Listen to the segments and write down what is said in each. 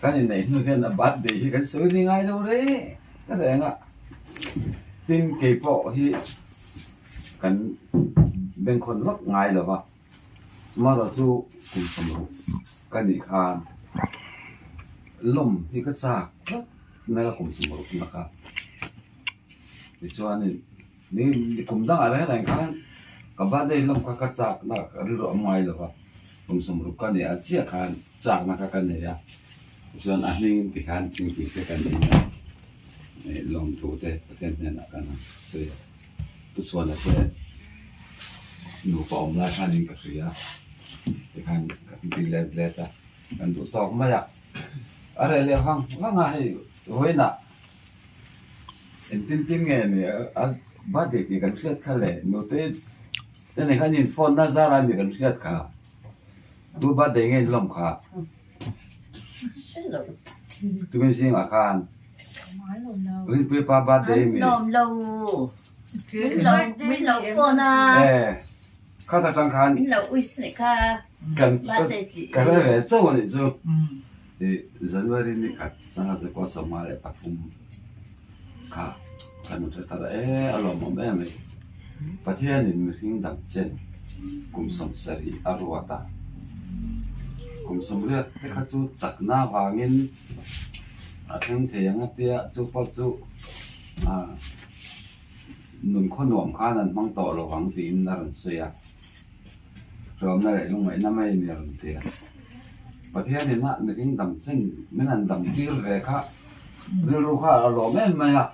Kan inneih hnu hian a birthday hi kan sawi ni ngai lo reng reng a, tin kei pawh hi kan bengkhawn vak ngai lo va, amaherawh chu kum sawmruk ka nih khan lawm hi ka chak tlat mai a kum sawmruk na kha tichuanin ni kum dangah reng reng khan ka birthday lawm kha ka chak na ka rilru a awm ngai lo va, kum sawmruk ka nih ah chiah khan. Chakna kha ka nei a, chuan a hming ti khan thingpui te kan in a, ih lawmthu te Pathian hnenah kan han sawi a, Pu Chhuana te nupa awm lai khanin ka hria a, tikhan ka ti let let a, kan duh tawk mai a, a reh leh vang vang a hei vawiinah engtin tin nge ni a birthday tih kan hriat kha le nute te nen khan in phone na zar a ni kan hriat kha. Tu birthday nge in lawm kha? Tukin zingah khan Rinpuii pa birthday mi? Lawm lo. Min lo min lo phone a. Eh, kha ta tang khan. Min lo wish nih kha. Kan ka hre ve chauh a nih chu. I January ni khat sanga zakua 53 kha kan hre ta e a lawmawm em mai. Pathianin mihring dang chen kum 70 a ruat a, kum 80 te kha chu chakna avangin a thleng thei ang a tia chu pawh chu ah nun khaw nuam khan an hmang tawh lo ang tiin a rawn sawi a, hrawmna leh lungngaihna mai a ni a rawn ti a. Pathianin a mihring dang chen min han dam tir ve kha rilru kha a lawm em mai a.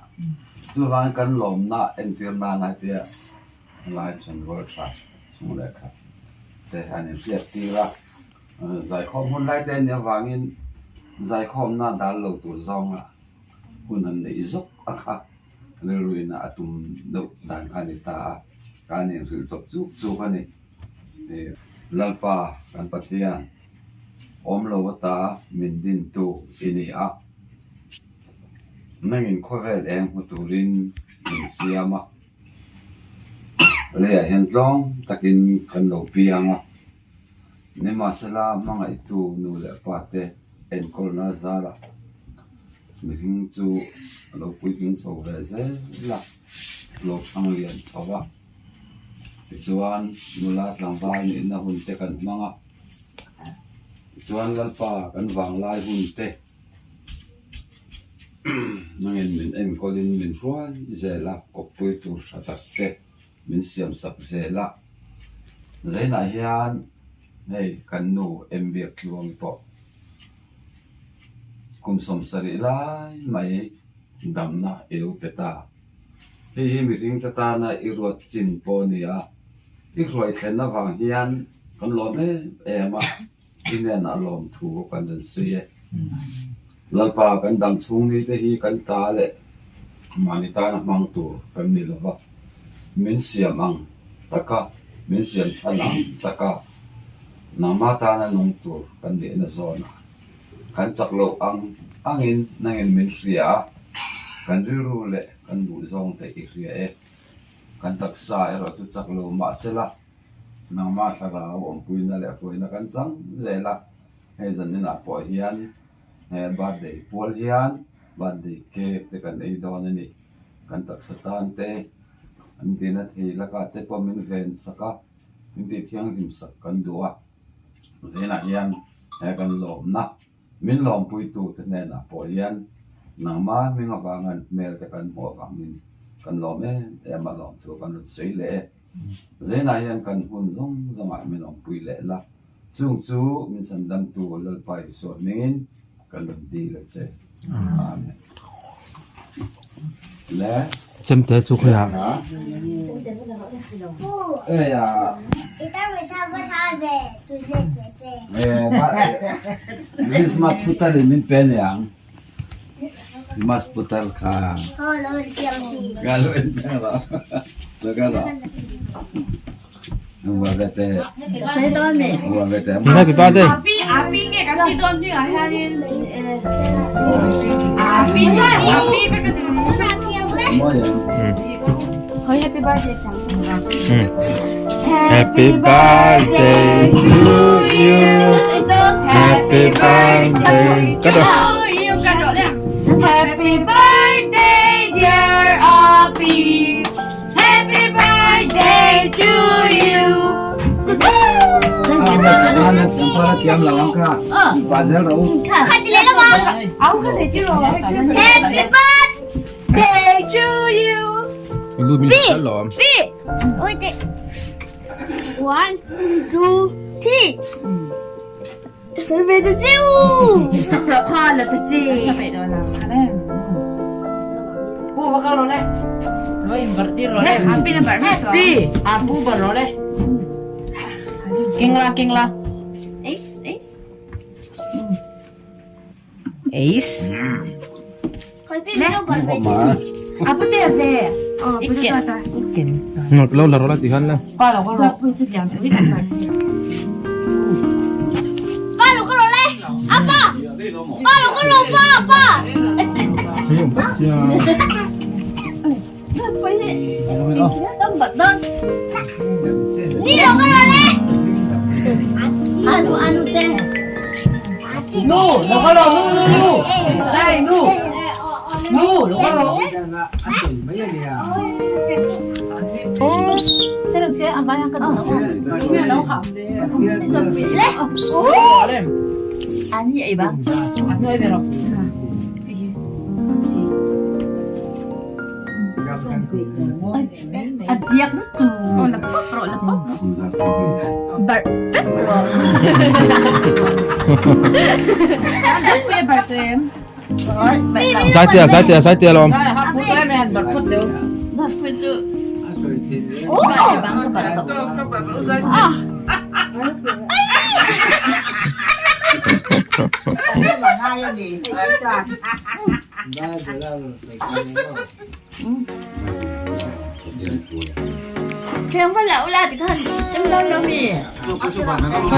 Chuvangin kan lawmna entir nan a tia lai chuan rual tha chung leh khat te an inhriat tir a, zaikhawm hun lai te a nih avangin zaikhawmna dal lo tur zawnga hun an neih zawk a kha rilruin a tum deuh dan kha a ni ta a, kan inhrilh chawp chuk chuk a ni. Lalpa kan Pathian awm lo ata min dintu i ni a. Nangin khawvel eng hmu turin min siam a, leiah hian tlawm takin kan lo piang a, nimahsela hmangaihtu nu leh pa te enkawlna zarah mihring chu a lo puitling chho ve zel a, a lo thlang lian chho a, tichuan nula tlangval nihna hun te kan hmang a, tichuan Lalpa kan vanglai hun te. Nangin min enkawlin min hruai zel a, kawppui tur tha tak te min siam sak zel a. Zainah hian hei kan nu Mbiak Tluangi pawh kum 70 lai mai damna i lo pe ta. Hei hi mihring te tana i ruat chin pawh a ni a, i hruai thlen avang hian kan lawm em em a. I hnenah lawmthu kan rawn sawi e. Lalpa kan dam chhung ni te hi kan ta leh mahni tana hmang tur kan ni lo va, min siam ang taka, min siam chhan ang taka nangma tana nung tur kan nihna zawnah kan chak loh ang angin nangin min hria a, kan rilru leh kan duhzawng te i hria e. Kan taksa erawh chu chak lo mahsela. Nangmah thlarau awmpuina leh hruaina kan chang zel a, hei zaninah pawh hian he birthday pual hian birthday cake te kan ei dawn a ni. Kan taksa tan te an tina thei lakah te pawh min ven sak a, min tih thianghlim sak kan duh a, zaninah hian he kan lawmna Min lawmpuitute hnenah pawh hian nangma hming avanga an hmel te kan hmuh avangin kan lawm em em a, lawmthu kan rawn sawi leh e. Zainah hian kan hun zawng zawngah min awmpui leh la, chung chu min sandamtu Lalpa Isua hmingin kan rawn dil a che. Amen. Le. Chemte chu khawiah? Christmas putar in min pe niang. Christmas putar kha. Ka lo en chiang lo. Lo ka lo. Happy birthday. Happy birthday to you. Happy birthday to you. Happy birthday dear Api. Happy birthday to you. Happy birthday to you. B. Wait. One, two, three. Ace. Lo la rola tihan la. No, no có lo, no, no, no. Đây, no. No, nó có lo. Zai tia, zai tia, zai tia lom.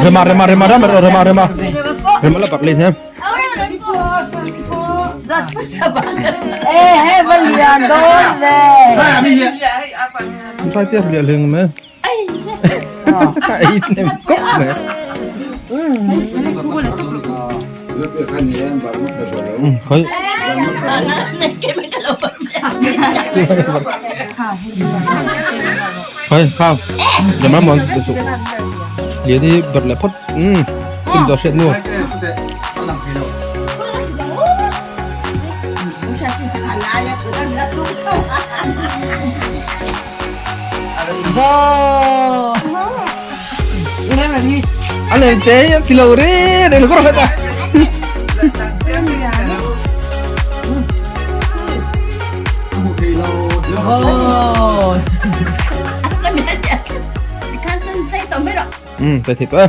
Rema rema rema rema rema rema. Rema la pak lên hem. Zai tia lian leng me. Ai nem kop me. Khoi. Khoi khao. Jama mon tu. Lian hi ber le phot. Tum zo hriat nu. Anh em té thì lâu đấy, đây là có rồi ta. Ừ, tại thịt quá.